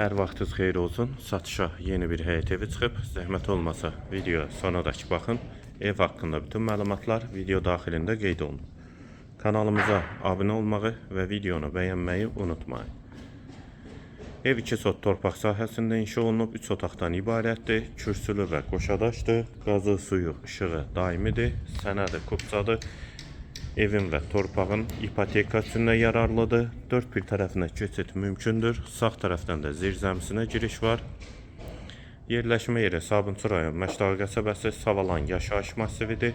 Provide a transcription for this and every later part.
Hər vaxtınız xeyir olsun. Satışa yeni bir həyət evi çıxıb. Zəhmət olmasa video sonadakı baxın. Ev haqqında bütün məlumatlar video daxilində qeyd olunub. Kanalımıza abunə olmağı və videonu bəyənməyi unutmayın. Ev 2 sot torpaq sahəsində inşa olunub, 3 otaqdan ibarətdir. Kürsülü və qoşadaşdır. Qazı, suyu, işığı daimidir. Sənədi kupçadır. Evin və torpağın ipoteka üçün də yararlıdır. Dörd bir tərəfinə keçid mümkündür. Sağ tərəfdən də zirzəmisinə giriş var. Yerləşmə yeri Sabunçu rayon Məşdağ qəsəbəsi Savalan yaşayış massividir.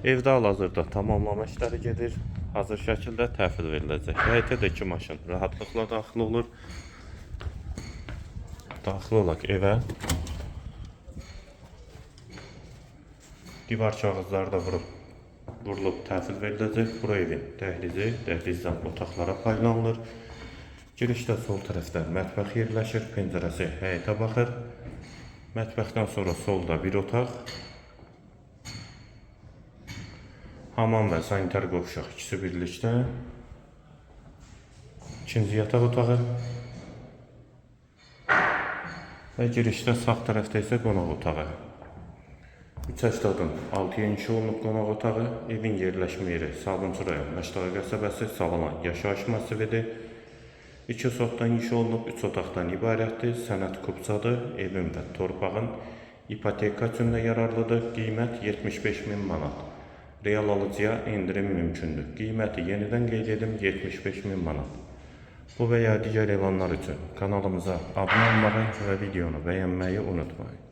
Evdə hal-hazırda tamamlama işləri gedir. Hazır şəkildə təhvil veriləcək. Həyətə də 2 maşın rahatlıqla daxil olur. Daxil olaq evə. Divar kağızları da vurulub təhvil veriləcək. Bura evin dəhlizi, dəhlizdən otaqlara paylanılır. Girişdə sol tərəfdə mətbəx yerləşir, pəncərəsi həyətə baxır. Mətbəxdən sonra solda bir otaq. Hamam və sanitar qovşaq ikisi birlikdə. İkinci yataq otağı. Və girişdə sağ tərəfdə isə qonaq otağı. 3,6-ya inşa olunub qonaq otağı. Evin yerləşmə yeri Sabunçu rayon Məşdağ qəsəbəsi Savalan yaşayış massividir. 2 sotdan inşa olunub, 3 otaqdan ibarətdir. Sənəd kupçadır. Evin və torpağın ipoteka üçün də yararlıdır. Qiymət 75 min manat. Real alıcıya endirim mümkündür. Qiyməti yenidən qeyd edim 75 min manat. Bu və ya digər elanlar üçün kanalımıza abunə olmağı və videonu bəyənməyi unutmayın.